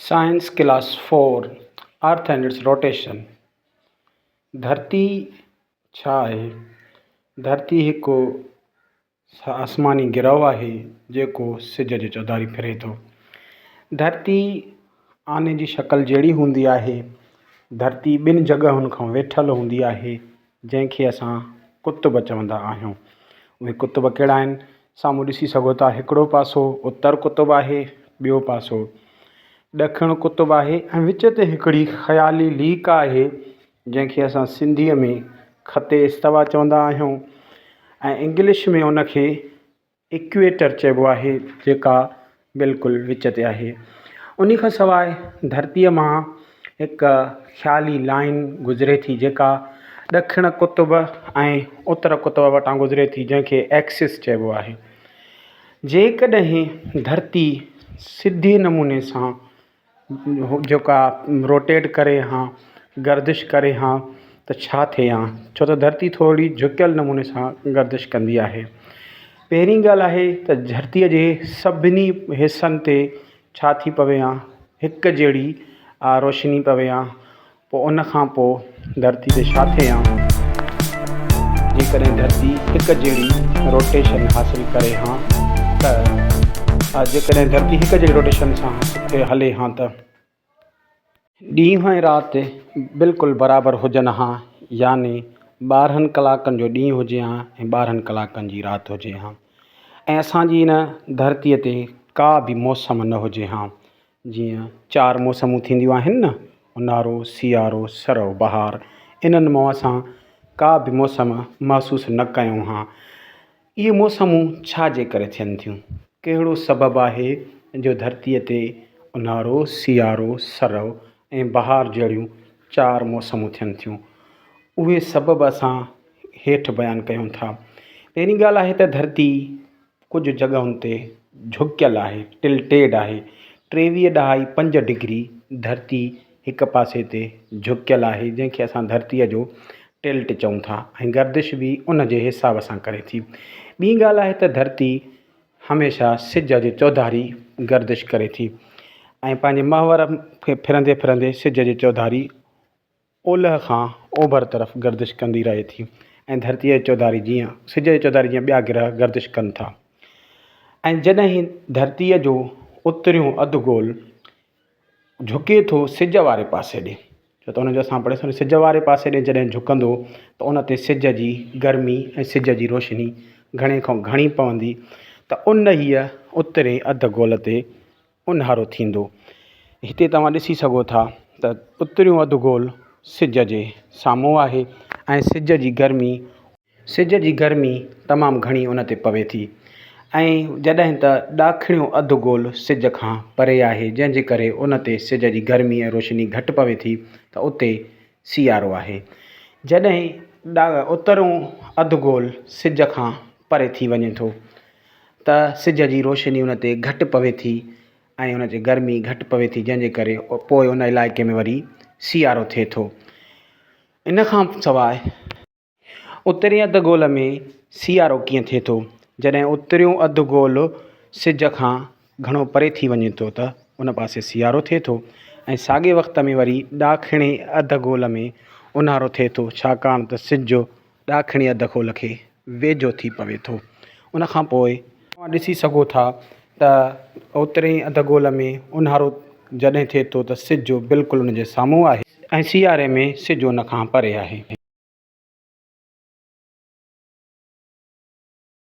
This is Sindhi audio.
Science class four earth and its rotation ڌرتي ڇا آهي؟ ڌرتي هڪ آسماني گرهه آهي جيڪو سج جي چوڌاري ڦري ٿو. ڌرتي آني جي شڪل جهڙي هوندي آهي. ڌرتي ٻن جڳهن کان ويٺل هوندي آهي جنهن کي اسان قطب چوندا آهيون. اهي قطب ڪهڙا آهن؟ سامهون ڏسي سگهو ٿا هڪڙو پاسو اتر قطب آهي ٻيو پاسو ڏکڻ قطب آهي ۽ وچ تي هڪڙي خيالي ليڪ آهي جنهن کي اسان سنڌيء ۾ خط استوا چوندا آهيون ۽ انگلش ۾ ان کي ايڪويٽر چئبو آهي جيڪا بلڪل وچ تي آهي ان کان سواء ڌرتيء مان هڪ خيالي لائين گذري ٿي جيڪا ڏکڻ قطب ۽ اتر قطب وٽان گذري ٿي جنهن کي ايڪسس چئبو آهي. جيڪڏهن ڌرتي سڌي نموني سان جيڪا روٽيٽ ڪري ها گردش ڪري ها ته ڇا ٿئي ها ڇو ته ڌرتي ٿوري جهڪيل نموني سان گردش ڪندي آهي. پهرين ڳالهه آهي ته ڌرتيء جي سڀني حصن تي ڇا ٿي پوي ها هڪ جهڙي روشني پوي ها پوء ان کان پوء ڌرتي تي ڇا ٿئي ها جيڪڏهن ڌرتي هڪ جهڙي روٽيشن حاصل ڪري ها ته جيڪڏهن ڌرتي هڪ جهڙي روٽيشن سان هلي ها ته. ڏينهن ۽ رات بلڪل برابر هجن ها يعني 12 ڪلاڪن جو ڏينهن هجي ها ۽ 12 ڪلاڪن جي رات هجي ها ۽ اسان جي هن ڌرتيء تي ڪا به موسم نه هجي ها جيئن چار موسمون ٿينديون آهن نه اونهارو سيارو سرء بهار انهن مان اسان ڪا به موسم محسوس نه ڪيون ها اهي موسمون ڇا جي ڪري ٿين ٿيون؟ ڪهڙو سبب آهي جو ڌرتيء تي اونهارو، سيارو، سرء ۽ بهار جهڙيون چار موسمون ٿين ٿيون؟ اهي سبب اسان هيٺ بيان ڪيون ٿا. پهرين ڳالهه آهي ته ڌرتي ڪجهه جڳهن تي جهڪيل آهي، Tilted آهي. 23 ڏهائي پنج ڊگري ڌرتي هڪ پاسي تي جهڪيل آهي جنهن کي اسان ڌرتيء جو ٽلٽ چئون ٿا ۽ گردش به ان جي حساب سان ڪري ٿي. ٻي ڳالهه آهي ته ڌرتي هميشه سج جي چوڌاري گردش ڪري ٿي ۽ پنهنجي محور کي ڦرندي ڦرندي سج جي چوڌاري اولهه کان اوڀر طرف گردش ڪندي رهي ٿي ۽ ڌرتيء جي چوڌاري جيئن سج جي چوڌاري جيئن ٻيا گرهه گردش ڪن ٿا ۽ جڏهن ڌرتيء جو اتريون اڌ گول جهڪي ٿو سج واري پاسي ڏي ڇو ته ان جو اسان پڙهيوسين سج واري پاسي ڏي جڏهن جهڪندو ته ان تي سج جي گرمي ۽ سج جي روشني گهڻي کان گهڻي پوندي ته ان هيء اترين اڌ گول تي اونهارو ٿيندو هتي توهان ڏسي سگهو ٿا ته اتريون اڌ گول سج جي سامهون آهي ۽ سج جي گرمي سج جي گرمي تمام گهڻي ان تي پوي ٿي ۽ جڏهن ته ڏاکڻيون اڌ گول سج کان پري آهي جنهن جي ڪري ان تي سج جي گرمي ۽ روشني گهٽ پوي ٿي ته اتي سيارو آهي. جڏهن اترون اڌ گول سج کان پري ٿي وڃي ٿو ته سج جي روشني ان تي گهٽ پوي ٿي ۽ ان تي گرمي گهٽ پوي ٿي جنهن جي ڪري پوء ان علائقي ۾ وري سيارو ٿئي ٿو. ان کان سواء. اترين اڌ گول ۾ سيارو ڪيئن ٿئي ٿو؟ جڏهن اتريون اڌ گول سج کان گهڻو پري ٿي وڃي ٿو ته ان پاسي سيارو ٿئي ٿو ۽ ساڳئي وقت ۾ وري ڏاکڻي اڌ گول ۾ اونهارو ٿئي ٿو ڇاڪاڻ ته سج ڏاکڻي اڌ گول کي ويجهو ٿي پوي ٿو. ان کان پوء توهان ڏسي سگهو ٿا ته اترين اڌ گول ۾ اونهارو جڏهن ٿئي ٿو ته سج بلڪل ان جي سامهون آهي ۽ سياري ۾ سج ان کان پري آهي.